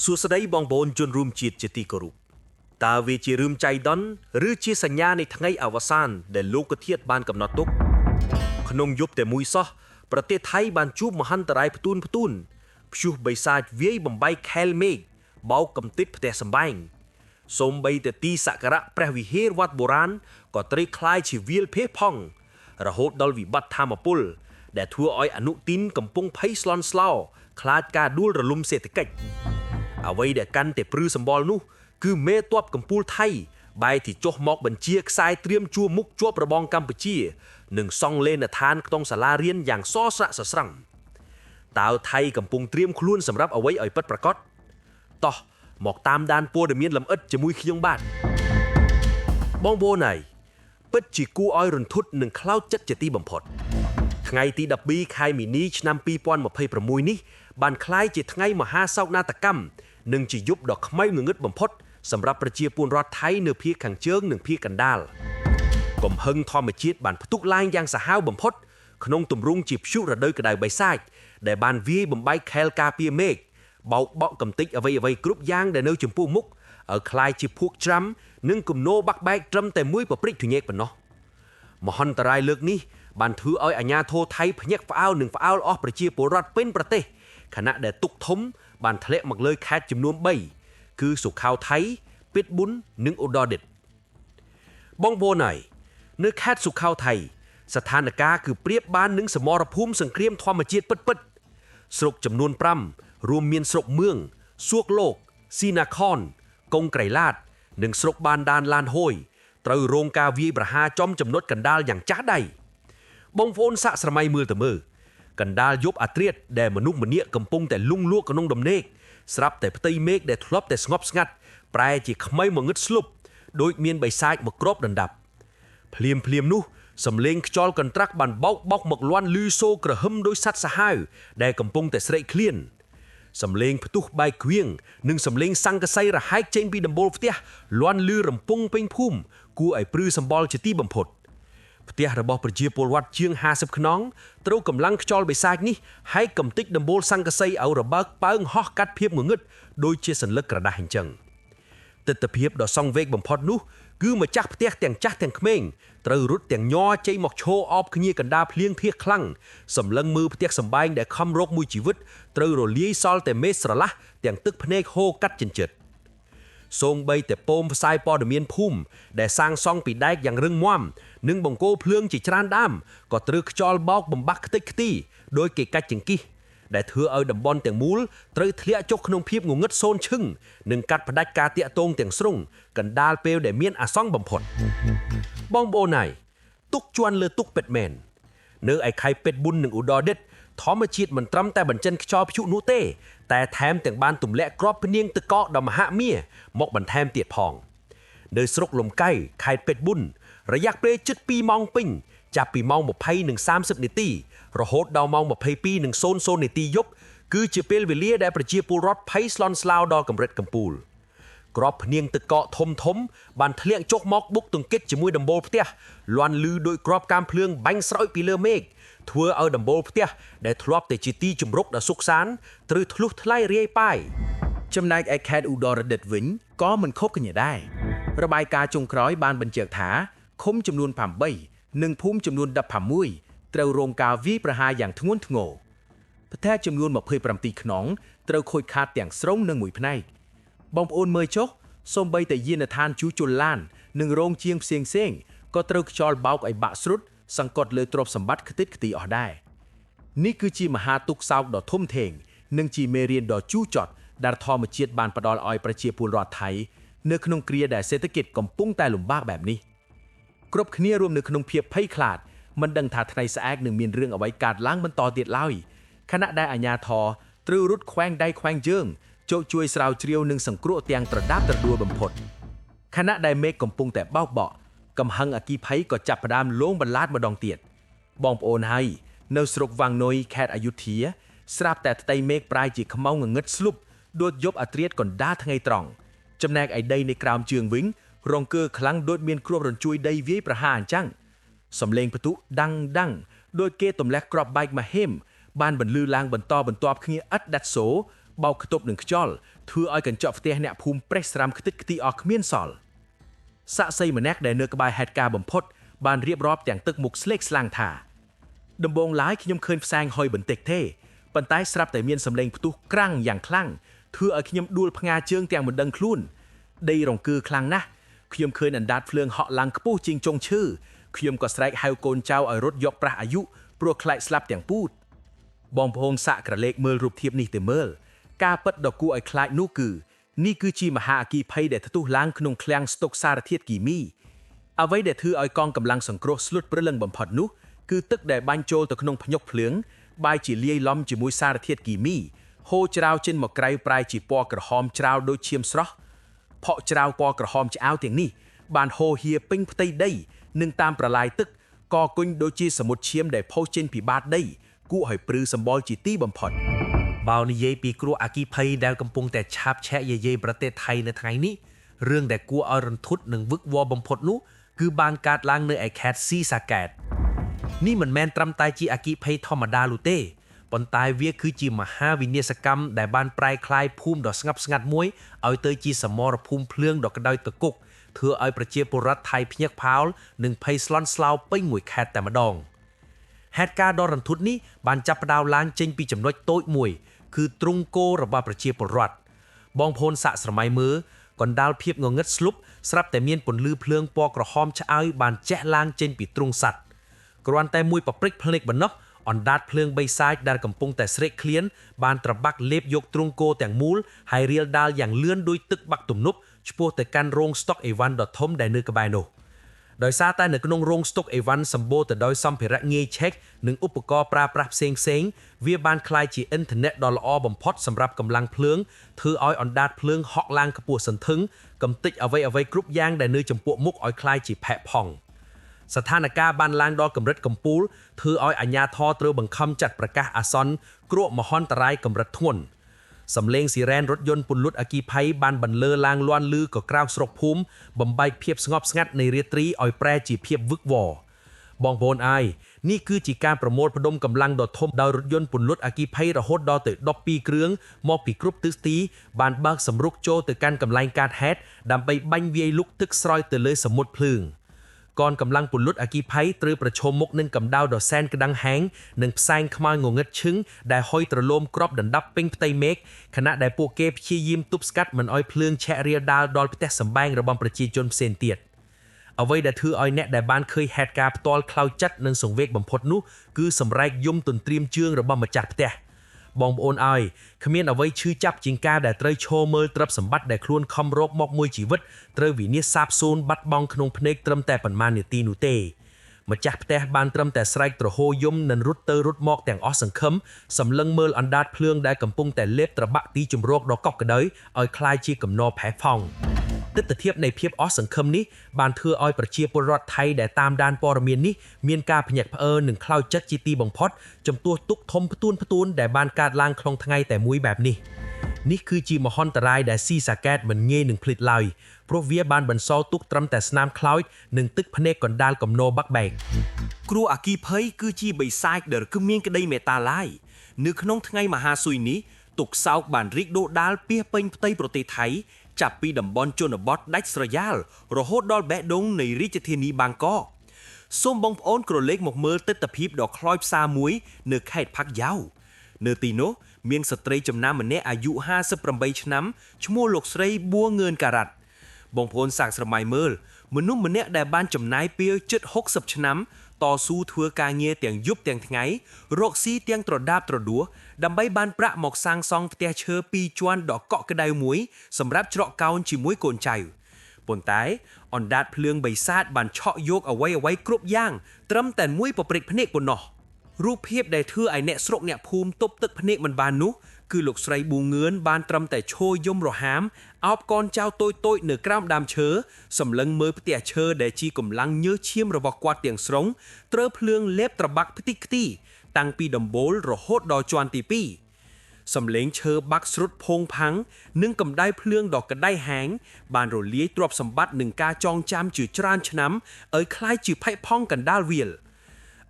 សួស្តីបងប្អូនជនរួមជាតិជាទីគោរពតើវាជារឿងចៃដន្យឬជាសញ្ញានៃថ្ងៃអវសានដែលលោកធាតុបានកំណត់ទុកក្នុងយប់តែមួយសោះប្រទេសថៃបានជួបមហន្តរាយផ្ទួនផ្ទួនព្យុះបិសាចវាយបំបែកខែលមេឃបោកកំទេចផ្ទះសម្បែងសូម្បីតែទីសក្ការៈព្រះវិហារវត្តបុរាណក៏ត្រូវក្លាយជាវាលភេផងរហូតដល់វិបត្តិធម្មពលដែលធ្វើឲ្យអនុទីនកំពុងភ័យស្លន់ស្លោខ្លាចការដួលរលំសេដ្ឋកិច្ច អ្វីដែលកាន់តែព្រឺសម្បុរនោះគឺមេតបកម្ពូលថៃបែរទីចុះមកបញ្ជាខ្សែត្រៀមជួរមុខជាប់របងកម្ពុជានិងសង់លេនដ្ឋានក្នុងសាលារៀនយ៉ាងសស្រាក់សស្រាំតើថៃកំពុងត្រៀមខ្លួនសម្រាប់អ្វីឲ្យពិតប្រាកដតោះមកតាមដានព័ត៌មានលម្អិតជាមួយខ្ញុំបាទបងប្អូនហើយពិតជាគួរឲ្យរន្ធត់និងខ្លោចចិត្តជាទីបំផុតថ្ងៃទី12ខែមីនាឆ្នាំ2026នេះបានក្លាយជាថ្ងៃមហាសោកនាដកម្មនិងជាយប់ដ៏ខ្មៅងងឹតបំផុតសម្រាប់ប្រជាពលរដ្ឋថៃនៅភាគខាងជើងនិងភាគកណ្ដាលកំហឹងធម្មជាតិបានផ្ទុះឡើងយ៉ាងសាហាវបំផុតក្នុងទម្រង់ជាព្យុះរដូវក្តៅបិសាចដែលបានវាយបំបែកខែលការពារមេឃបោកបក់កំទេចអ្វីៗគ្រប់យ៉ាងដែលនៅចំពោះមុខឲ្យក្លាយជាភួកច្រាំនិងគំនរបាក់បែកត្រឹមតែមួយប្រព្រឹត្តធញែកប៉ុណ្ណោះមហន្តរាយលើកនេះបានធ្វើឲ្យអាជ្ញាធរថៃភ្ញាក់ផ្អើលនិងផ្អើលអស់ប្រជាពលរដ្ឋពេញប្រទេសខណៈដែលទុក្ខធំបានធ្លាក់មកលើខេត្តចំនួន3គឺសុខោថៃពេទ្យប៊ុននិងឧត្តរດິដ្ឋបងប្អូនហើយនៅខេត្តសុខោថៃស្ថានភាពគឺប្រៀបបាននឹងសមរភូមិសង្គ្រាមធម្មជាតិពិតៗស្រុកចំនួន5រួមមានស្រុកមឿងសួកលោកស៊ីណាខនកុងក្រៃឡាតនិងស្រុកបានដានឡានហួយត្រូវរងការវាយប្រហារចំចំណុចកណ្ដាលយ៉ាងចាស់ដៃបងប្អូនសាកស្រមៃមើលទៅមើលកណ្ដាលយប់អាត្រៀតដែលមនុស្សម្នាក់កំពុងតែលុងលក់ក្នុងដំណេកស្រាប់តែផ្ទៃមេឃដែលធ្លាប់តែស្ងប់ស្ងាត់ប្រែជាខ្មៅងងឹតស្លុបដូចមានបិសាចមកគ្របដណ្ដប់ភ្លាមភ្លាមនោះសំឡេងខ្យល់កន្ត្រាក់បានបោកបោកមកលាន់លឺសូរក្រហឹមដោយសត្វសាហាវដែលកំពុងតែស្រេកឃ្លានសំឡេងផ្ទុះបែកគ្វៀងនិងសំឡេងស័ង្កសីរហែកចេញពីដំបូលផ្ទះលាន់លឺរំពងពេញភូមិគួរឲ្យព្រឺសម្បុរជាទីបំផុតផ្ទះរបស់ប្រជាពលរដ្ឋជាង50ខ្នងត្រូវកម្លាំងខ្យល់បិសាចនេះហែកកំទេចដំបូលស័ង្កសីឲ្យរបើកប៉ើងហោះកាត់ភាពងងឹតដូចជាសន្លឹកក្រដាសអញ្ចឹងទិដ្ឋភាពដ៏សង្វេគបំផុតនោះគឺម្ចាស់ផ្ទះទាំងចាស់ទាំងក្មេងត្រូវរត់ទាំងញ័រចេញមកឈរអបគ្នាកណ្ដាលភ្លៀងភៀសខ្លាំងសម្លឹងមើលផ្ទះសម្បែងដែលខំរកមួយជីវិតត្រូវរលាយសល់តែមេស្រឡះទាំងទឹកភ្នែកហូរកាត់ចិញ្ចិតសូម្បីតែពោមផ្សាយព័ត៌មានភូមិដែលសាងសង់ពីដែកយ៉ាងរឹងមាំនិងបង្គោលភ្លើងជាច្រើនដើមក៏ត្រូវខ្យល់បោកបំបាក់ខ្ទេចខ្ទីដោយគេកាច់ចង្គៀសដែលធ្វើឲ្យតំបន់ទាំងមូលត្រូវធ្លាក់ចុះក្នុងភាពងងឹតសូន្យឈឹងនិងកាត់ផ្តាច់ការតាក់ទងទាំងស្រុងកណ្ដាលពេលដែលមានអាសន្នបំផុតបងប្អូនហើយទុកជន់លើទុកពិតមែននៅឯខេត្តពេទ្យប៊ុននិងឧត្តរດິដ្ឋធម្មជាតិមិនត្រឹមតែបញ្ចិនខ្យល់ព្យុះនោះទេតែថែមទាំងបានទម្លាក់គ្រាប់ភ្នាងទឹកកកដ៏មហិមាមកបន្ថែមទៀតផងនៅស្រុកលំកៃខេត្តពេទ្យប៊ុនរយៈពេលជិត2ម៉ោងពេញចាប់ពីម៉ោង20:30នាទីរហូតដល់ម៉ោង22:00នាទីយប់គឺជាពេលវេលាដែលប្រជាពលរដ្ឋភ័យស្លន់ស្លោដល់កម្រិតកំពូលក្របភ្នាងទឹកកកធំធំបានធ្លាក់ចុះមកបុកទង្គិចជាមួយដំបូលផ្ទះលាន់លឺដោយក្របកាមភ្លើងបាញ់ស្រោចពីលើមេឃធ្វើឲ្យដំបូលផ្ទះដែលធ្លាប់តែជាទីជម្រកដ៏សុខសាន្តត្រូវធ្លុះថ្លៃរាយប៉ាយ ចំណែកឯខេត្តឧត្តរດິដ្ឋវិញក៏មិនខុសគ្នាដែររបាយការណ៍ចុងក្រោយបានបញ្ជាក់ថាឃុំចំនួន8និងភូមិចំនួន16ត្រូវរងការវាយប្រហារយ៉ាងធ្ងន់ធ្ងរផ្ទះចំនួន27ខ្នងត្រូវខូចខាតទាំងស្រុងនិងមួយផ្នែកបងប្អូនមើលចុះសូម្បីតែយានដ្ឋានជួសជុលឡាននិងរោងជាងផ្សេងៗក៏ត្រូវខ្យល់បោកឲ្យបាក់ស្រុតសង្កត់លើទ្រព្យសម្បត្តិខ្ទេចខ្ទីអស់ដែរនេះគឺជាមហាទុក្ខសោកដ៏ធំធេងនិងជាមេរៀនដ៏ជូរចត់ដែលធម្មជាតិបានផ្ដល់ឲ្យប្រជាពលរដ្ឋថៃនៅក្នុងគ្រាដែលសេដ្ឋកិច្ចកំពុងតែលំបាកបែបនេះគ្រប់គ្នារួមនៅក្នុងភាពភ័យខ្លាចមិនដឹងថាថ្ងៃស្អែកនឹងមានរឿងអ្វីកើតឡើងបន្តទៀតឡើយខណៈដែលអាជ្ញាធរត្រូវរត់ខ្វែងដៃខ្វែងជើងជោគជួយស្រាវជ្រាវនិងសង្គ្រោះទាំងត្រដាបត្រដួលបំផុតខណៈដែលមេឃកំពុងតែបោកបក់កំហឹងអគិភ័យក៏ចាប់ផ្ដើមលងបន្លាតម្ដងទៀតបងប្អូនហើយនៅស្រុកវាងនុយខេត្តអយុធ្យាស្រាប់តែផ្ទៃមេឃប្រែជាខ្មៅងងឹតស្លុបដូចយប់អាត្រៀតកណ្ដាលថ្ងៃត្រង់ចំណែកឯដីនៅក្រោមជើងវិញរង្គើខ្លាំងដូចមានគ្រាប់រញ្ជួយដីវាយប្រហារអញ្ចឹងសំឡេងផ្ទុះដាំងដាំងដូចគេទម្លាក់គ្រាប់បែកមហិមបានបន្លឺឡើងបន្តបន្ទាប់គ្នាឥតដាច់សូរ បោកខ្ទប់នឹងខ្យល់ធ្វើឲ្យកញ្ចក់ផ្ទះអ្នកភូមិប្រេះស្រាំខ្ទេចខ្ទីអស់គ្មានសល់សាក្សីម្នាក់ដែលនៅក្បែរហេតុការណ៍បំផុតបានរៀបរាប់ទាំងទឹកមុខស្លេកស្លាំងថាដំបូងឡើយខ្ញុំឃើញផ្សែងហុយបន្តិចទេប៉ុន្តែស្រាប់តែមានសម្លេងផ្ទុះក្រាំងយ៉ាងខ្លាំងធ្វើឲ្យខ្ញុំដួលផ្ងាជើងទាំងមិនដឹងខ្លួនដីរង្គើខ្លាំងណាស់ខ្ញុំឃើញអណ្ដាតភ្លើងហក់ឡើងខ្ពស់ជាងចុងឈើខ្ញុំក៏ស្រែកហៅកូនចៅឲ្យរត់យកប្រាស់អាយុព្រោះខ្លាចស្លាប់ទាំងពូជបងប្អូនសាកក្រឡេកមើលរូបភាពនេះទៅមើលការពិតដ៏គួរឲ្យខ្លាចនោះគឺនេះគឺជាមហាអគ្គីភ័យដែលផ្ទុះឡើងក្នុងឃ្លាំងស្តុកសារធាតុគីមីអ្វីដែលធ្វើឲ្យកងកម្លាំងសង្គ្រោះស្លុតព្រលឹងបំផុតនោះគឺទឹកដែលបាញ់ចូលទៅក្នុងភ្ញុកភ្លើងបែរជាលាយឡំជាមួយសារធាតុគីមីហូរច្រាវចេញមកក្រៅប្រែជាពណ៌ក្រហមច្រាលដូចឈាមស្រស់ផកច្រាវពណ៌ក្រហមឆ្អៅទាំងនេះបានហូរហៀពេញផ្ទៃដីនិងតាមប្រឡាយទឹកកគុញដូចជាសមុទ្រឈាមដែលផុសចេញពីបាតដីគួរឲ្យព្រឺសម្បុរជាទីបំផុត បើនិយាយពីគ្រោះអគ្គិភ័យដែលកំពុងតែឆាបឆែកយាយីប្រទេសថៃនៅថ្ងៃនេះរឿងដែលគួរឲ្យរន្ធត់និងវឹកវរបំផុតនោះគឺបានកើតឡើងនៅឯខេត្តស៊ីសាកែតនេះមិនមែនត្រឹមតែជាអគ្គិភ័យធម្មតានោះទេប៉ុន្តែវាគឺជាមហាវិនាសកម្មដែលបានប្រែក្លាយភូមិដ៏ស្ងប់ស្ងាត់មួយឲ្យទៅជាសមរភូមិភ្លើងដ៏ក្តៅតគុកធ្វើឲ្យប្រជាពលរដ្ឋថៃភ្ញាក់ផ្អើលនិងភ័យស្លន់ស្លោពេញមួយខេត្តតែម្ដង ហេតុការណ៍ដ៏រន្ធត់នេះបានចាប់ផ្ដើមឡើងចេញពីចំណុចតូចមួយគឺទ្រុងគោរបស់ប្រជាពលរដ្ឋបងប្អូនសាកស្រមៃមើលកណ្ដាលភាពងងឹតស្លុបស្រាប់តែមានពន្លឺភ្លើងពណ៌ក្រហមឆ្អើយបានជះឡើងចេញពីទ្រុងសត្វគ្រាន់តែមួយប៉ប្រិចភ្នែកប៉ុណ្ណោះអណ្ដាតភ្លើងបិសាចដែលកំពុងតែស្រេកឃ្លានបានត្របាក់លេបយកទ្រុងគោទាំងមូលហើយរៀលដាលយ៉ាងលឿនដូចទឹកបាក់ទំនប់ឆ្ពោះទៅកាន់រោងស្តុកអីវ៉ាន់ដ៏ធំដែលនៅក្បែរនោះ ដោយសារតែនៅក្នុងរោងស្តុកអីវ៉ាន់សម្បូរទៅដោយសម្ភារៈងាយឆេកនិងឧបករណ៍ប្រើប្រាស់ផ្សេងៗវាបានក្លាយជាឥន្ធនៈដ៏ល្អបំផុតសម្រាប់កម្លាំងភ្លើងធ្វើឲ្យអណ្ដាតភ្លើងហក់ឡើងខ្ពស់សន្ធឹងកំទេចអ្វីៗគ្រប់យ៉ាងដែលនៅចំពោះមុខឲ្យក្លាយជាផេះផង់ស្ថានភាពបានឡើងដល់កម្រិតកំពូលធ្វើឲ្យអាជ្ញាធរត្រូវបង្ខំចាត់ប្រកាសអាសន្នគ្រោះមហន្តរាយកម្រិតធ្ងន់ សំឡេងស៊ីរ៉ែនរថយន្តពន្លត់អគ្គិភ័យបានបន្លឺឡើងលាន់ឮក៏ក្រៅស្រុកភូមិបំបែកភាពស្ងប់ស្ងាត់នៃរាត្រីឲ្យប្រែជាភាពវឹកវរបងប្អូនអាយនេះគឺជាការប្រមូលផ្ដុំកម្លាំងដ៏ធំដោយរថយន្តពន្លត់អគ្គិភ័យរហូតដល់ទៅ12គ្រឿងមកពីគ្រប់ទិសទីបានបើកសម្រុកចូលទៅកាន់កន្លែងកើតហេតុដើម្បីបាញ់វាយលុកទឹកស្រោចទៅលើសមុទ្រភ្លើង កងកម្លាំងពលុតអគ្គិភ័យត្រូវប្រឈមមុខនឹងកម្ដៅដ៏សែនក្តៅហែងនិងផ្សែងខ្មៅងងឹតឈឹងដែលហុយទ្រលោមគ្របដណ្ដប់ពេញផ្ទៃមេឃខណៈដែលពួកគេព្យាយាមទប់ស្កាត់មិនឲ្យភ្លើងឆេះរាលដាលដល់ផ្ទះសម្បែងរបស់ប្រជាជនផ្សេងទៀតអ្វីដែលធ្វើឲ្យអ្នកដែលបានឃើញហេតុការណ៍ផ្ទាល់ខ្លោចចិត្តនិងសង្វេគបំផុតនោះគឺសម្រែកយំទន្ទ្រាមជើងរបស់ម្ចាស់ផ្ទះបងប្អូនអើយគ្មានអ្វីឈឺចាប់ជាងការដែលត្រូវឈរមើលទ្រព្យសម្បត្តិដែលខ្លួនខំរកមកមួយជីវិតត្រូវវិនាសសាបសូន្យបាត់បង់ក្នុងភ្នែកត្រឹមតែប៉ុន្មាននាទីនោះទេម្ចាស់ផ្ទះបានត្រឹមតែស្រែកទ្រហោយំនិងរត់ទៅរត់មកទាំងអស់សង្ឃឹមសម្លឹងមើលអណ្ដាតភ្លើងដែលកំពុងតែលេបត្របាក់ទីជម្រកដ៏កក់ក្ដៅឲ្យក្លាយជាកំណផេះផង់ទិដ្ឋភាពនៃភាពអស់សង្ឃឹមនេះបានធ្វើឲ្យប្រជាពលរដ្ឋថៃដែលតាមដានព័ត៌មាននេះមានការភ្ញាក់ផ្អើលនិងខ្លោចចិត្តជាទីបំផុតចំពោះទុក្ខធំផ្ទួនៗដែលបានកើតឡើងក្នុងថ្ងៃតែមួយបែបនេះនេះគឺជាមហន្តរាយដែលស៊ីសាកែតមិនងាយនឹងភ្លេចឡើយព្រោះវាបានបន្សល់ទុកត្រឹមតែស្នាមខ្លោចនិងទឹកភ្នែកកណ្ដាលកំណរបាក់បែក គ្រោះអគ្គិភ័យគឺជាបិសាចដែលគ្មានក្តីមេត្តាឡើយនៅក្នុងថ្ងៃមហាស៊ុយនេះទុក្ខសោកបានរីកដុះដាលពាសពេញផ្ទៃប្រទេសថៃចាប់ពីតំបន់ជនបទដាច់ស្រយាលរហូតដល់បេះដូងនៃរាជធានីបាងកកសូមបងប្អូនក្រឡេកមកមើលទិដ្ឋភាពដ៏ខ្លោចផ្សាមួយនៅខេត្តផាក់យ៉ាវនៅទីនោះមានស្ត្រីចំណាស់ម្នាក់អាយុ58ឆ្នាំឈ្មោះលោកស្រីបួងឿនការ៉ាត់ បងប្អូនសាកស្រមៃមើលមនុស្សម្នាក់ដែលបានចំណាយពេលជិត60ឆ្នាំតស៊ូធ្វើការងារទាំងយប់ទាំងថ្ងៃរកស៊ីទាំងត្រដាបត្រដួសដើម្បីបានប្រាក់មកសាងសង់ផ្ទះឈើពីរជាន់ដ៏កក់ក្ដៅមួយសម្រាប់ច្រកកោនជាមួយកូនចៅប៉ុន្តែអណ្ដាតភ្លើងបិសាចបានឆក់យកអ្វីៗគ្រប់យ៉ាងត្រឹមតែមួយប៉ប្រិចភ្នែកប៉ុណ្ណោះរូបភាពដែលធ្វើឲ្យអ្នកស្រុកអ្នកភូមិទប់ទឹកភ្នែកមិនបាននោះគឺលោកស្រីប៊ូងឿនបានត្រឹមតែឈរយំរហាមអោបកូនចៅតូចៗនៅក្រោមដើមឈើសម្លឹងមើលផ្ទះឈើដែលជាកម្លាំងញើសឈាមរបស់គាត់ទាំងស្រុងត្រូវភ្លើងលេបត្របាក់ផ្ទិះខ្ទីតាំងពីដំបូលរហូតដល់ជាន់ទី2សំឡេងឈើបាក់ស្រុតផោងផាំងនិងកម្ដៅភ្លើងដ៏ក្តៅហាងបានរលាយទ្រព្យសម្បត្តិនិងការចងចាំជាច្រើនឆ្នាំឲ្យក្លាយជាផេះផង់កណ្ដាលវាល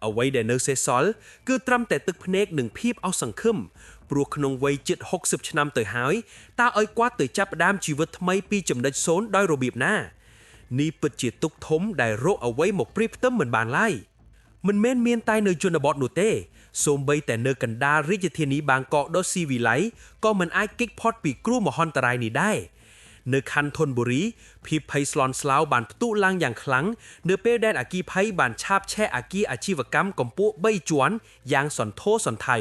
អ្វីដែលនៅសេសសល់គឺត្រឹមតែទឹកភ្នែកនិងភាពអស់សង្ឃឹម ព្រោះក្នុងវ័យជិត60ឆ្នាំទៅហើយតើឲ្យគាត់ទៅចាប់ផ្ដើមជីវិតថ្មីពីចំណុចសូន្យដោយរបៀបណានេះពិតជាទុក្ខធំដែលរកអ្វីមកប្រៀបផ្ទឹមមិនបានឡើយមិនមែនមានតែនៅជនបទនោះទេសូម្បីតែនៅកណ្ដាលរាជធានីបាងកកដ៏ស៊ីវិល័យក៏មិនអាចគេចផុតពីគ្រោះមហន្តរាយនេះដែរនៅខណ្ឌធនបុរីភាពភ័យស្លន់ស្លោបានផ្ទុះឡើងយ៉ាងខ្លាំងនៅពេលដែលអគ្គីភ័យបានឆាបឆេះអគារអាជីវកម្មកម្ពស់3ជាន់យ៉ាងសន្ធោសន្ធៃ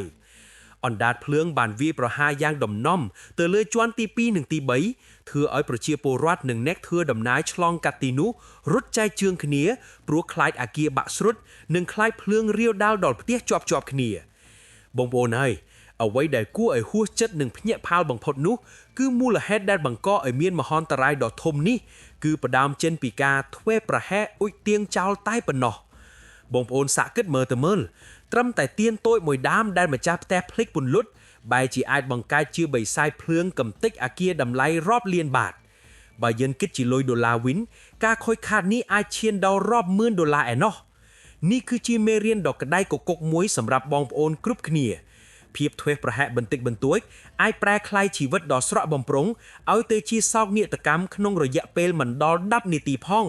អណ្ដាតភ្លើងបានវាយប្រហារយ៉ាងដំណំទៅលើជាន់ទី2និងទី3ធ្វើឲ្យប្រជាពលរដ្ឋនិងអ្នកធ្វើដំណើរឆ្លងកាត់ទីនោះរត់ចែកជើងគ្នាព្រោះខ្លាចអគារបាក់ស្រុតនិងខ្លាចភ្លើងរាវដាលដល់ផ្ទះជាប់ៗគ្នាបងប្អូនហើយអ្វីដែលគួរឲ្យហួសចិត្តនិងភ្ញាក់ផ្អើលបំផុតនោះគឺមូលហេតុដែលបង្កឲ្យមានមហន្តរាយដ៏ធំនេះគឺផ្ដើមចេញពីការធ្វេសប្រហែសអុជទៀងចោលតែប៉ុណ្ណោះបងប្អូនសាកគិតមើលទៅមើលត្រឹមតែទៀនតូចមួយដើមដែលម្ចាស់ផ្ទះភ្លេចពន្លត់បែរជាអាចបង្កើតជាបិសាចភ្លើងកំទេចអគារតម្លៃរាប់លានបាតបើយើងគិតជាលុយដុល្លារវិញការខូចខាតនេះអាចឈានដល់រាប់ម៉ឺនដុល្លារឯណោះនេះគឺជាមេរៀនដ៏ក្តៅគគុកមួយសម្រាប់បងប្អូនគ្រប់គ្នាភាពធ្វេសប្រហែសបន្តិចបន្តួចអាចប្រែក្លាយជីវិតដ៏ស្រក់បំព្រងឲ្យទៅជាសោកនាដកម្មក្នុងរយៈពេលមិនដល់10នាទីផង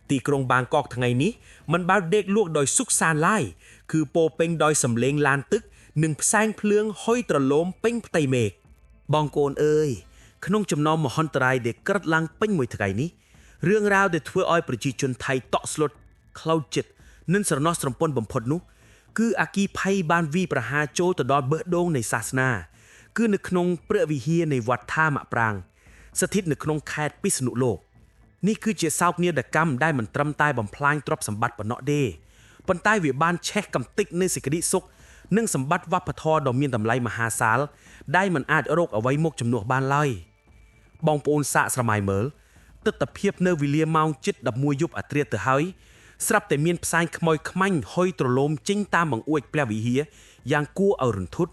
ទីក្រុងបាងកកថ្ងៃនេះមិនបើដេកលក់ដោយសុខសាន្តឡើយគឺពោពេញដោយសម្លេងឡានទឹកនិងផ្សែងភ្លើងហុយត្រឡោមពេញផ្ទៃមេឃ បងប្អូនអើយក្នុងចំណោមមហន្តរាយដែលកើតឡើងពេញមួយថ្ងៃនេះរឿងរ៉ាវដែលធ្វើឲ្យប្រជាជនថៃតក់ស្លុតខ្លោចចិត្តនិងស្រណោះស្រពន់បំផុតនោះគឺអគ្គីភ័យបានវាយប្រហារចូលទៅដល់បេះដូងនៃសាសនាគឺនៅក្នុងព្រះវិហារនៃវត្តថាមប្រាង្គស្ថិតនៅក្នុងខេត្តពិษណុលោកនេះគឺជាសោកនាដកម្មដែលមិនត្រឹមតែបំផ្លាញទ្រព្យសម្បត្តិប៉ុណ្ណោះទេប៉ុន្តែវាបានឆេះកំទេចនូវសេចក្តីសុខនិងសម្បត្តិវប្បធម៌ដ៏មានតម្លៃមហាសាលដែលមិនអាចរកអ្វីមកជំនួសបានឡើយបងប្អូនសាកស្រមៃមើលទិដ្ឋភាពនៅវេលាម៉ោងជិត11យប់អាធ្រាត្រទៅហើយស្រាប់តែមានផ្សែងខ្មោចខ្មាញ់ហុយត្រឡោមចេញតាមបង្អួចព្រះវិហារយ៉ាងគួរឲ្យរន្ធត់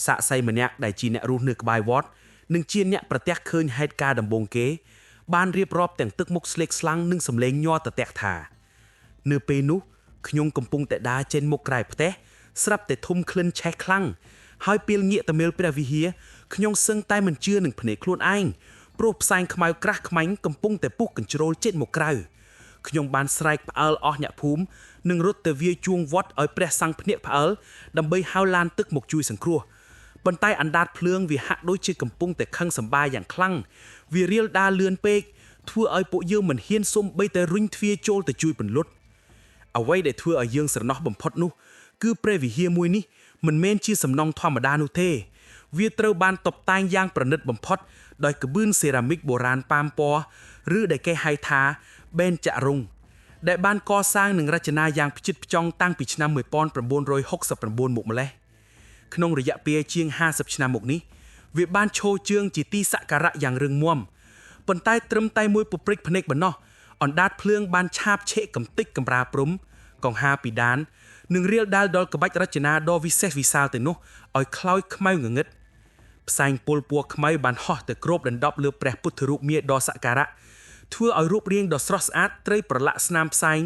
សាក្សីម្នាក់ដែលជាអ្នករស់នៅក្បែរវត្តនិងជាអ្នកប្រទះឃើញហេតុការណ៍ដំបូងគេបានរៀបរាប់ទាំងទឹកមុខស្លេកស្លាំងនិងសម្លេងញ័រទះថានៅពេលនោះខ្ញុំកំពុងតែដើរចេញមកក្រៅផ្ទះស្រាប់តែធុំក្លិនឆេះខ្លាំងហើយពេលងាកទៅមើលព្រះវិហារខ្ញុំសឹងតែមិនជឿនឹងភ្នែកខ្លួនឯងព្រោះផ្សែងខ្មៅក្រាស់ខ្មាញ់កំពុងតែពុះកញ្ជ្រោលចេញមកក្រៅខ្ញុំបានស្រែកផ្អើលអស់អ្នកភូមិនិងរត់ទៅវាយជួងវត្តឲ្យព្រះសង្ឃភ្ញាក់ផ្អើលដើម្បីហៅឡានទឹកមកជួយសង្គ្រោះប៉ុន្តែអណ្ដាតភ្លើងវាហាក់ដូចជាកំពុងតែខឹងសម្បាយ៉ាងខ្លាំងវារៀលដាលលឿនពេកធ្វើឲ្យពួកយើងមិនហ៊ានសុំបីតែរុញទ្វារចូលទៅជួយពន្លត់អ្វីដែលធ្វើឲ្យយើងស្រណោះបំផុតនោះគឺព្រះវិហារមួយនេះមិនមែនជាសំណង់ធម្មតានោះទេវាត្រូវបានតុបតែងយ៉ាងប្រណិតបំផុតដោយក្បឿនសេរ៉ាមិកបុរាណប៉ាមពណ៌ឬដែលគេហៅថាបេនចរុងដែលបានកសាងនិងរចនាយ៉ាងផ្ចិតផ្ចង់តាំងពីឆ្នាំ1969មកម្លេះក្នុងរយៈពេលជាង50ឆ្នាំមកនេះវាបានឈរជើងជាទីសក្ការៈយ៉ាងរឹងមាំប៉ុន្តែត្រឹមតែមួយពព្រិចភ្នែកប៉ុណ្ណោះអណ្ដាតភ្លើងបានឆាបឆេកកំទេចកំរាព្រំកង្ហាពីដាននិងរៀលដាលដល់ក្បាច់រចនាដ៏វិសេសវិសាលទៅនោះឲ្យខ្លោចខ្មៅងងឹតផ្សែងពុលពណ៌ខ្មៅបានហោះទៅគ្របដណ្ដប់លើព្រះពុទ្ធរូបមាសដ៏សក្ការៈធ្វើឲ្យរូបរាងដ៏ស្រស់ស្អាតត្រូវប្រឡាក់ស្នាមផ្សែង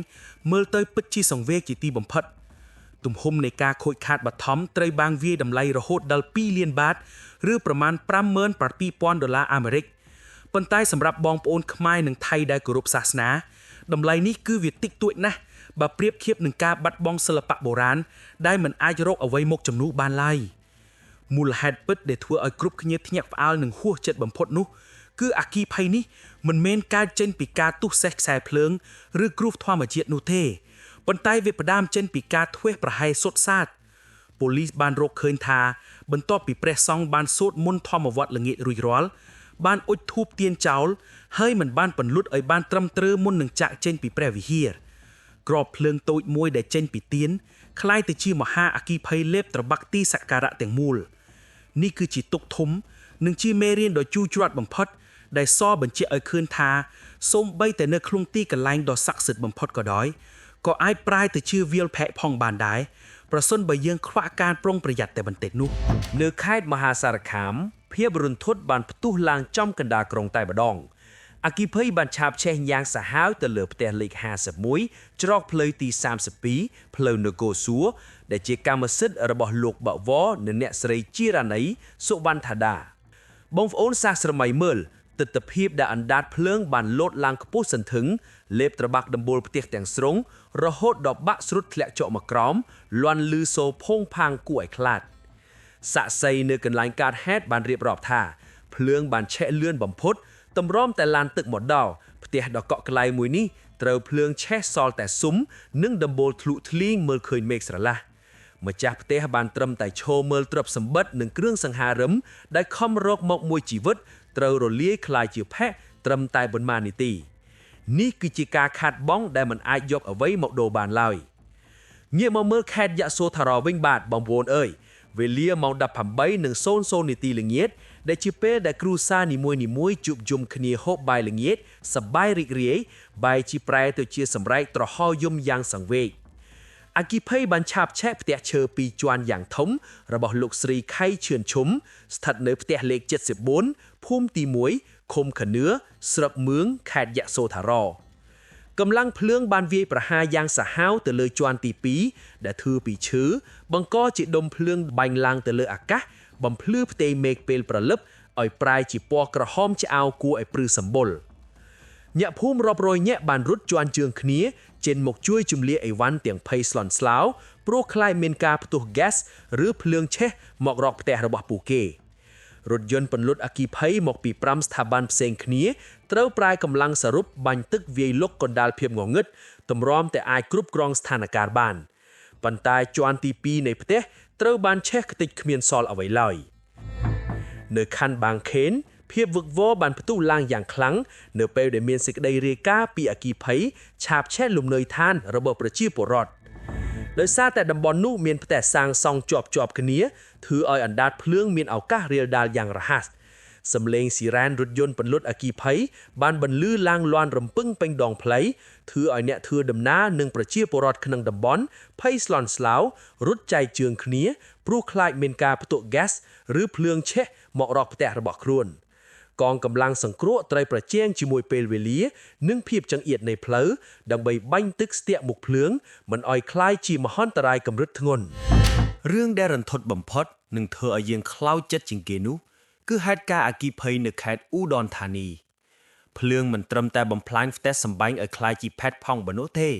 មើលទៅពិតជាសង្វេគជាទីបំផុតទំហំនៃការខូចខាតបឋមត្រូវបានវាយតម្លៃរហូតដល់2លានបាតឬប្រមាណ 57,000 ដុល្លារអាមេរិកប៉ុន្តែសម្រាប់បងប្អូនខ្មែរនិងថៃដែលគោរពសាសនាតម្លៃនេះគឺវាតិចតួចណាស់បើប្រៀបធៀបនឹងការបាត់បង់សិល្បៈបុរាណដែលមិនអាចរកអ្វីមកជំនួសបានឡើយមូលហេតុពិតដែលធ្វើឲ្យគ្រប់គ្នាភ្ញាក់ផ្អើលនិងហួសចិត្តបំផុតនោះគឺអគ្គីភ័យនេះមិនមែនកើតចេញពីការទុះសេះខ្សែភ្លើងឬគ្រោះធម្មជាតិនោះទេប៉ុន្តែវាផ្ដើមចេញពីការធ្វេសប្រហែសសុទ្ធសាធប៉ូលីសបានរកឃើញថាបន្ទាប់ពីព្រះសង្ឃបានសូត្រមន្តធម្មវត្តល្ងាចរួចរាល់បានអុជធូបទៀនចោលហើយមិនបានពន្លត់ឲ្យបានត្រឹមត្រូវមុននឹងចាក់ចេញពីព្រះវិហារក្របភ្លើងតូចមួយដែលចេញពីទៀនក្លាយទៅជាមហាអគ្គីភ័យលេបត្របាក់ទីសក្ការៈទាំងមូលនេះគឺជាទុក្ខធំនិងជាមេរៀនដ៏ជូរច្រត់បំផុតដែលសបញ្ជាក់ឲ្យឃើញថាសូម្បីតែនៅក្នុងទីកន្លែងដ៏ស័ក្តិសិទ្ធិបំផុតក៏ដោយក៏អាចប្រែទៅជាវាលភែកផងបានដែរប្រសិនបើយើងខ្វះការប្រុងប្រយ័ត្នតែបន្តិចនោះ នៅខេត្តមហាសារខាមភាពរន្ធត់បានផ្ទុះឡើងចំកណ្ដាលក្រុងតែម្ដង អគ្គិភ័យបានឆាបឆេះយ៉ាងសាហាវទៅលើផ្ទះលេខ51ច្រកផ្លូវទី32ផ្លូវនគរសួរដែលជាកម្មសិទ្ធិរបស់លោកបវរនិងអ្នកស្រីជីរ៉ានីសុវណ្ណថាដាបងប្អូនសាសស្រមៃមើលទិដ្ឋភាពដែលអណ្ដាតភ្លើងបានលោតឡើងខ្ពស់សន្ធឹងលេបត្របាក់ដំបូលផ្ទះទាំងស្រុងរហូតដល់បាក់ស្រុតធ្លាក់ចុះមកក្រោមលាន់លឺសូរផូងផាងគួរឲ្យខ្លាចសាក្សីនៅកន្លែងកើតហេតុបានរៀបរាប់ថាភ្លើងបានឆេះលឿនបំផុតតម្រាំតែឡានទឹកមកដល់ផ្ទះដ៏កក់ក្ដៅមួយនេះត្រូវភ្លើងឆេះសល់តែស៊ុមនិងដំបូលធ្លុះធ្លីងមើលឃើញមេឃស្រឡះម្ចាស់ផ្ទះបានត្រឹមតែឈរមើលទ្រព្យសម្បត្តិនិងគ្រឿងសង្ហារឹមដែលខំរកមកមួយជីវិតត្រូវរលាយក្លាយជាផេះត្រឹមតែប៉ុន្មាននាទីនេះគឺជាការខាតបង់ដែលមិនអាចយកអ្វីមកដូរបានឡើយងាកមកមើលខេត្តយៈសូធរវិញបាទបងប្អូនអើយវេលាម៉ោង18:00នាទីល្ងាចដែលជាពេលដែលគ្រួសារនីមួយៗជួបជុំគ្នាហូបបាយល្ងាចសប្បាយរីករាយបាយជាប្រែទៅជាសម្រែកត្រហោយំយ៉ាងសង្វេគអគ្គិភ័យបានឆាបឆេះផ្ទះឈើពីរជាន់យ៉ាងធំរបស់លោកស្រីខៃឈឿនឈុំស្ថិតនៅផ្ទះលេខ74ភូមិទី1ឃុំខនឿស្រុកមឿងខេត្តយៈសូធរកម្លាំងភ្លើងបានវាយប្រហារយ៉ាងសាហាវទៅលើជាន់ទី2ដែលធ្វើពីឈើបង្កជាដុំភ្លើងបាញ់ឡើងទៅលើអាកាសបំភ្លឺផ្ទៃមេឃពេលព្រលឹបឲ្យប្រែជាពណ៌ក្រហមឆ្អៅគួរឲ្យព្រឺសម្បុរអ្នកភូមិរាប់រយនាក់បានរត់ជាន់ជើងគ្នាចេញមកជួយជំលៀសអីវ៉ាន់ទាំងភ័យស្លន់ស្លោព្រោះខ្លាចមានការផ្ទុះហ្គាសឬភ្លើងឆេះមករកផ្ទះរបស់ពួកគេរថយន្តពន្លត់អគ្គិភ័យមកពី5ស្ថាប័នផ្សេងគ្នាត្រូវប្រើកម្លាំងសរុបបាញ់ទឹកវាយលុកកណ្ដាលភាពងងឹតទម្រាំតែអាចគ្រប់គ្រងស្ថានភាពបានប៉ុន្តែជាន់ទី2នៃផ្ទះត្រូវបានឆេះខ្ទេចគ្មានសល់អ្វីឡើយនៅខណ្ឌបាងខេនភាពវឹកវរបានផ្ទុះឡើងយ៉ាងខ្លាំងនៅពេលដែលមានសេចក្តីរាយការណ៍ពីអគ្គិភ័យឆាបឆេះលំនៅឋានរបស់ប្រជាពលរដ្ឋដោយសារតែតំបន់នោះមានផ្ទះសាងសង់ជាប់ៗគ្នាធ្វើឲ្យអណ្ដាតភ្លើងមានឱកាសរាលដាលយ៉ាងរហ័សសំឡេងស៊ីរ៉ែនរថយន្តពន្លត់អគ្គិភ័យបានបន្លឺឡើងលាន់រំពឹងពេញដងផ្លូវធ្វើឲ្យអ្នកធ្វើដំណើរនិងប្រជាពលរដ្ឋក្នុងតំបន់ភ័យស្លន់ស្លោរត់ចែកជើងគ្នាព្រោះខ្លាចមានការផ្ទុះហ្គាសឬភ្លើងឆេះមករកផ្ទះរបស់ខ្លួនកងកម្លាំងសង្គ្រោះត្រូវប្រជែងជាមួយពេលវេលានិងភាពចង្អៀតនៃផ្លូវដើម្បីបាញ់ទឹកស្ទាក់មុខភ្លើងមិនឲ្យក្លាយជាមហន្តរាយកម្រិតធ្ងន់រឿងដែលរន្ធត់បំផុតនិងធ្វើឲ្យយើងខ្លោចចិត្តជាងគេនោះគឺហេតុការណ៍អគ្គិភ័យនៅខេត្តឧដរធានីភ្លើងមិនត្រឹមតែបំផ្លាញផ្ទះសម្បែងឲ្យក្លាយជាផេតផង់ប៉ុណ្ណោះទេ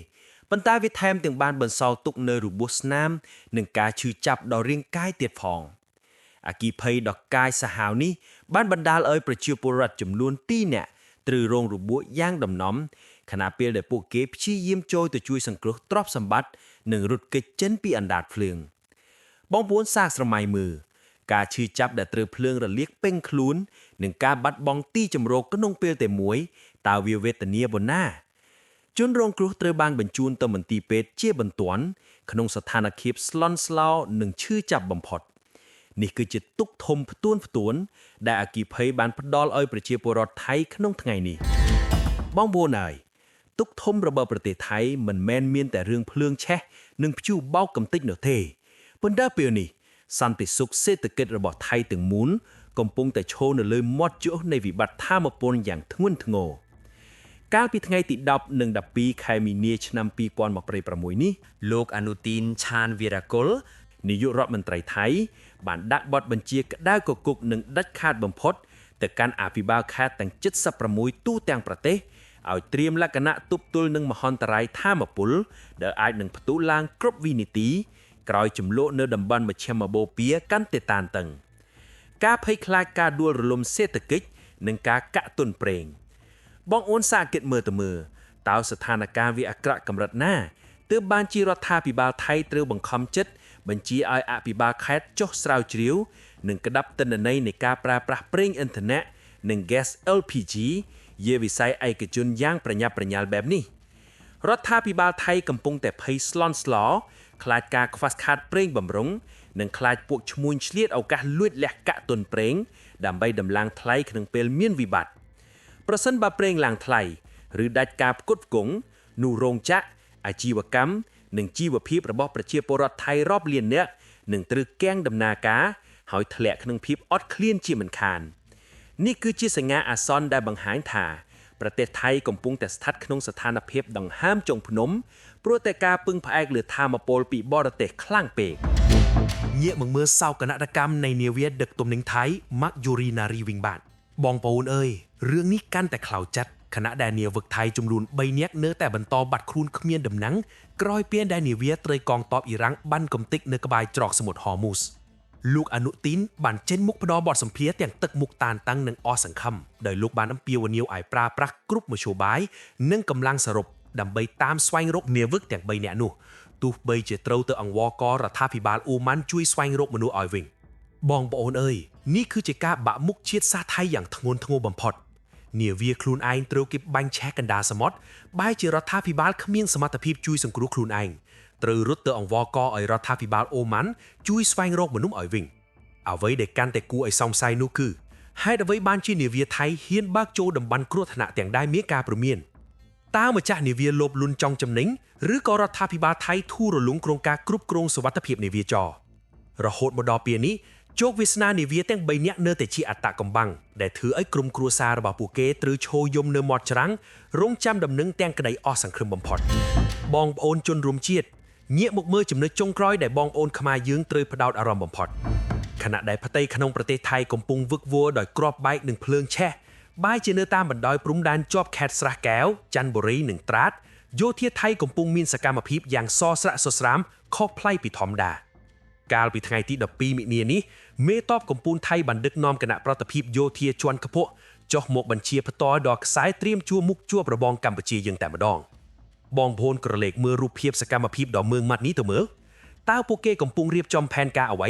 ប៉ុន្តែវាថែមទាំងបានបន្សល់ទុកនូវរបួសស្នាមនិងការឈឺចាប់ដល់រាងកាយទៀតផងអគ្គិភ័យដ៏កាយសាហាវនេះបានបណ្ដាលឲ្យប្រជាពលរដ្ឋចំនួន2នាក់ត្រូវរងរបួសយ៉ាងដំណំខណៈពេលដែលពួកគេព្យាយាមចូលទៅជួយសង្គ្រោះទ្រព្យសម្បត្តិនិងរត់គេចចេញពីអណ្ដាតភ្លើងបងប្អូនសាកស្រមៃមើលការឈឺចាប់ដែលត្រូវភ្លើងរលាកពេញខ្លួននិងការបាត់បង់ទីជម្រកក្នុងពេលតែមួយតើវាវេទនាប៉ុណ្ណាជនរងគ្រោះត្រូវបានបញ្ជូនទៅមន្ទីរពេទ្យជាបន្ទាន់ក្នុងស្ថានភាពស្លន់ស្លោនិងឈឺចាប់បំផុតនេះគឺជាទុក្ខធំផ្ទួនផ្ទួនដែលអគ្គិភ័យបានផ្ដល់ឲ្យប្រជាពលរដ្ឋថៃក្នុងថ្ងៃនេះបងប្អូនអើយទុក្ខធំរបស់ប្រទេសថៃមិនមែនមានតែរឿងភ្លើងឆេះនិងព្យុះបោកកំទេចនោះទេប៉ុន្តែពេលនេះសន្តិសុខសេដ្ឋកិច្ចរបស់ថៃទាំងមូលកំពុងតែឈរនៅលើមាត់ជោះនៃវិបត្តិថាមពលយ៉ាងធ្ងន់ធ្ងរកាលពីថ្ងៃទី10និង12ខែមីនាឆ្នាំ2026នេះ លោកអនុទីនឆានវីរ៉ាគុល នាយករដ្ឋមន្ត្រីថៃបានដាក់បទបញ្ជាក្តៅគគុកនិងដាច់ខាតបំផុតទៅកាន់អភិបាលខេត្តទាំង76ទូទាំងប្រទេសឲ្យត្រៀមលក្ខណៈទប់ទល់នឹងមហន្តរាយថាមពលដែលអាចនឹងផ្ទុះឡើងគ្រប់វិនាទីក្រោយចំនួននៅតំបន់មជ្ឈមបូព៌ាកាន់តែតានតឹងការភ័យខ្លាចការដួលរលំសេដ្ឋកិច្ចនិងការកាក់ទុនប្រេងបងអូនសាគិតមើលទៅមើលតើស្ថានភាពវាអាក្រក់កម្រិតណាទើបបានជារដ្ឋាភិបាលថៃត្រូវបង្ខំចិត្តបញ្ជាឲ្យអភិបាលខេត្តចុះស្រាវជ្រាវនិងក្តាប់ទិន្នន័យនៃការប្រើប្រាស់ប្រេងឥន្ធនៈនិង gas LPG យាវិស័យឯកជនយ៉ាងប្រញាប់ប្រញាល់បែបនេះរដ្ឋាភិបាលថៃកំពុងតែភ័យស្លន់ស្លោខ្លាចការខ្វះខាតប្រេងបំរុងនិងខ្លាចពួកឈ្មួញឆ្លៀតឱកាសលួចលះកាក់ទុនប្រេងដើម្បីដំឡើងថ្លៃក្នុងពេលមានវិបត្តិប្រសិនបើប្រេងឡើងថ្លៃឬដាច់ការផ្គត់ផ្គង់នោះរោងចក្រអាជីវកម្មនិងជីវភាពរបស់ប្រជាពលរដ្ឋថៃរាប់លាននាក់នឹងត្រូវគាំងដំណើរការហើយធ្លាក់ក្នុងភាពអត់ឃ្លានជាមិនខាននេះគឺជាសញ្ញាអាសន្នដែលបង្ហាញថា ប្រទេសថៃកំពុងតែស្ថិតក្នុងស្ថានភាពដង្ហើមចុងភ្នំព្រោះតែការពឹងផ្អែកលើថាមពលពីបរទេសខ្លាំងពេក ងាកមកមើលសោកនាដកម្មនៃនាវាដឹកទំនិញថៃម៉ាក់យូរីណារីវិញបាទបងប្អូនអើយរឿងនេះកាន់តែខ្លោចចិត្តខណៈដែលនាវិកថៃចំនួន3នាក់នៅតែបន្តបាត់ខ្លួនគ្មានដំណឹងក្រោយពេលដែលនាវាត្រូវកងទ័ពអ៊ីរ៉ាំងបាញ់កំទេចនៅក្បែរច្រកសមុទ្រហូមូសលោកអនុទីនបានចេញមុខផ្ដល់បទសម្ភាសន៍ទាំងទឹកមុខតានតឹងនិងអស់សង្ឃឹមដោយលោកបានអំពាវនាវឲ្យប្រើប្រាស់គ្រប់មធ្យោបាយនិងកម្លាំងសរុបដើម្បីតាមស្វែងរកនាវិកទាំង3នាក់នោះ ទោះបីជាត្រូវទៅអង្វរករដ្ឋាភិបាលអូម៉ាន់ជួយស្វែងរកមនុស្សឲ្យវិញបងប្អូនអើយនេះគឺជាការបាក់មុខជាតិសាសន៍ថៃយ៉ាងធ្ងន់ធ្ងរបំផុតនាវាខ្លួនឯងត្រូវគេបាញ់ឆេះកណ្ដាលសមុទ្របែរជារដ្ឋាភិបាលគ្មានសមត្ថភាពជួយសង្គ្រោះខ្លួនឯងត្រូវរត់ទៅអង្វរកឲ្យរដ្ឋាភិបាលអូម៉ាន់ជួយស្វែងរកមនុស្សឲ្យវិញអ្វីដែលកាន់តែគួរឲ្យសង្ស័យនោះគឺហេតុអ្វីបានជានាវាថៃហ៊ានបើកចូលតំបន់គ្រោះថ្នាក់ទាំងដែលមានការព្រមាន តើម្ចាស់នាវាលោភលន់ចង់ចំណេញឬក៏រដ្ឋាភិបាលថៃធូររលុងក្នុងការគ្រប់គ្រងសុវត្ថិភាពនាវាចររហូតមកដល់ពេលនេះជោគវាសនានាវាទាំង3នាក់នៅតែជាអត្តកំបាំងដែលធ្វើឲ្យក្រុមគ្រួសាររបស់ពួកគេត្រូវឈរយំនៅមាត់ច្រាំងរងចាំដំណឹងទាំងក្តីអស់សង្ឃឹមបំផុតបងប្អូនជនរួមជាតិងាកមកមើលចំណុចចុងក្រោយដែលបងប្អូនខ្មែរយើងត្រូវផ្ដោតអារម្មណ៍បំផុតខណៈដែលផ្ទៃក្នុងប្រទេសថៃកំពុងវឹកវរដោយគ្រាប់បែកនិងភ្លើងឆេះ បែរជានៅតាមបណ្ដោយព្រំដែនជាប់ខេត្តស្រះកែវច័ន្ទបុរីនិងត្រាតយោធាថៃកំពុងមានសកម្មភាពយ៉ាងសស្រាក់សស្រាមខុសប្លែកពីធម្មតាកាលពីថ្ងៃទី12មិនិនានេះមេតបកំពូលថៃបានដឹកនាំគណៈប្រតិភិបយោធាជាន់ខ្ពស់ចុះមកបញ្ជាផ្ទាល់ដល់ខ្សែត្រៀមជួរមុខជួបរបងកម្ពុជាយើងតែម្ដងបងប្អូនក្រឡេកមើលរូបភាពសកម្មភាពដ៏មើងម៉ាត់នេះទៅមើលតើពួកគេកំពុងរៀបចំផែនការអ្វី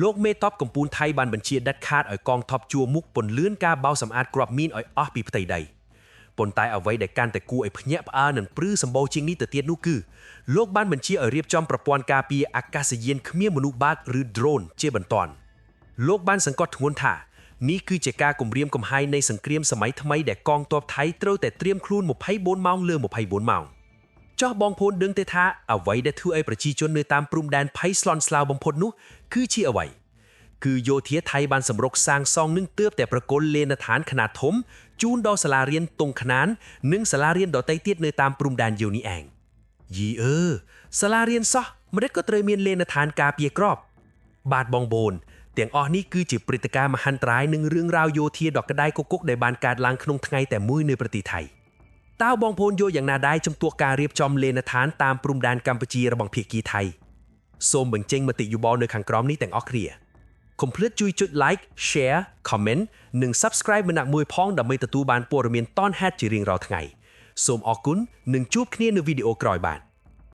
លោកមេតបកំពូលថៃបានបញ្ជាដាច់ខាតឲ្យកងទ័ពជួរមុខពន្លឿនការបោសសម្អាតគ្រាប់មីនឲ្យអស់ពីផ្ទៃដីប៉ុន្តែអ្វីដែលកាន់តែគួរឲ្យភ្ញាក់ផ្អើលនិងព្រឺសម្បូរជាងនេះទៅទៀតនោះគឺលោកបានបញ្ជាឲ្យរៀបចំប្រព័ន្ធការពារអាកាសយានគ្មានមនុស្សបើកឬ drone ជាបន្ទាន់លោកបានសង្កត់ធ្ងន់ថានេះគឺជាការគំរាមកំហែងនៃសង្គ្រាមសម័យថ្មីដែលកងទ័ពថៃត្រូវតែត្រៀមខ្លួន24ម៉ោងលើ24ម៉ោង ចោះបងប្អូនដឹងទេថាអ្វីដែលធ្វើឲ្យប្រជាជននៅតាមព្រំដែនភ័យស្លន់ស្លោបំផុតនោះគឺជាអ្វីគឺយោធាថៃបានសម្រុកសាងសង់និងទើបតែប្រគល់លេណដ្ឋានខ្នាតធំជូនដល់សាលារៀនតុងខ្នាននិងសាលារៀនដទៃទៀតនៅតាមព្រំដែនយោនេះឯងយីអឺសាលារៀនសោះម្ដេចក៏ត្រូវមានលេណដ្ឋានការពារក្របបាទបងប្អូនទាំងអស់នេះគឺជាព្រឹត្តិការណ៍មហន្តរាយនិងរឿងរ៉ាវយោធាដ៏ក្តៅគគុកដែលបានកើតឡើងក្នុងថ្ងៃតែមួយនៅប្រទេសថៃ តើបងប្អូនយល់យ៉ាងណាដែរចំពោះការរៀបចំលេណដ្ឋានតាមព្រំដែនកម្ពុជារបស់ភាគីថៃសូមបញ្ចេញមតិយោបល់នៅខាងក្រោមនេះទាំងអស់គ្នាកុំភ្លេចជួយចុច like share comment និង subscribe ម្នាក់មួយផងដើម្បីទទួលបានព័ត៌មានតនហេតុជារៀងរាល់ថ្ងៃសូមអរគុណនិងជួបគ្នានៅវីដេអូក្រោយបាទ